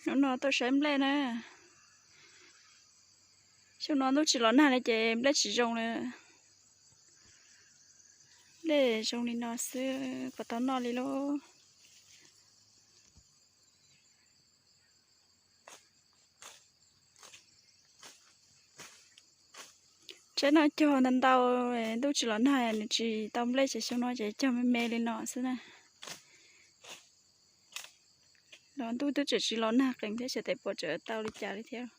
Hnub no tuaj saib nplej na. Xyoo no ntuj tsis los nag li ces nplej tsis zoo li. Nplej zoo li no xwb puas tau noj li lauj. Tsaib no cog ntau ntau, ntuj tsis los nag nws tsis tau nplej ces xyoo no ces cog me me li no xwb na. Los ntuj twb tseem tsis los nag qees thiab xyov tes puas tseem tau li cas li thiab.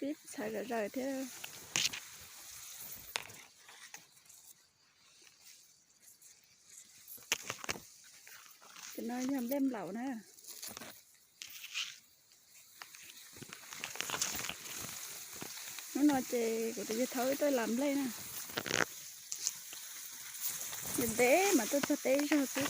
Pib txhawv zom zaws thiab. Cov no yog nplej nplaum na. Hnub no ces kuv tus yawg thaub wb tuaj lam nplej na. Ntev ntev mas tuaj txog teb zog xwb.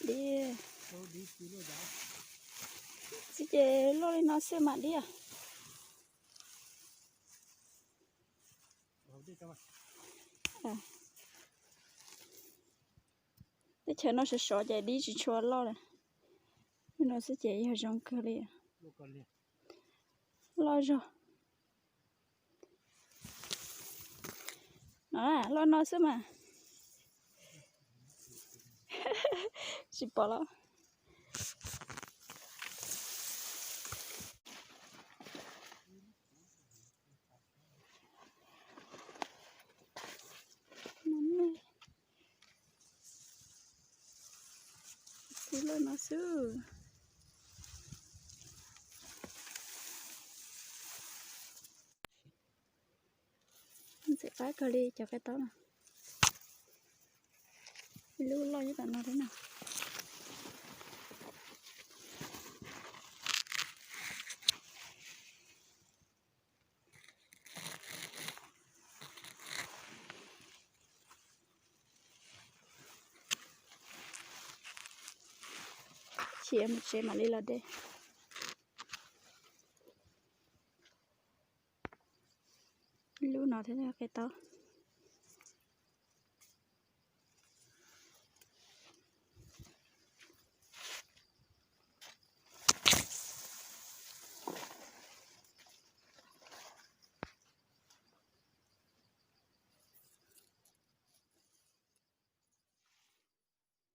Dib, xwb ces loj li no xwb mas dib. Teb chaws no sov sov ces dib tsis tshua loj li. Li no xwb ces yog zoo kawg li. Loj zog. No, loj no xwb mas. Tsis pom los. Tib loj no xwb. Ntxim qab kawg li cov qaib taub no. Ib lub loj nyob tom no thiab no. Chiv mus tsev mam li los de. Ib lub no thiab qaib taub.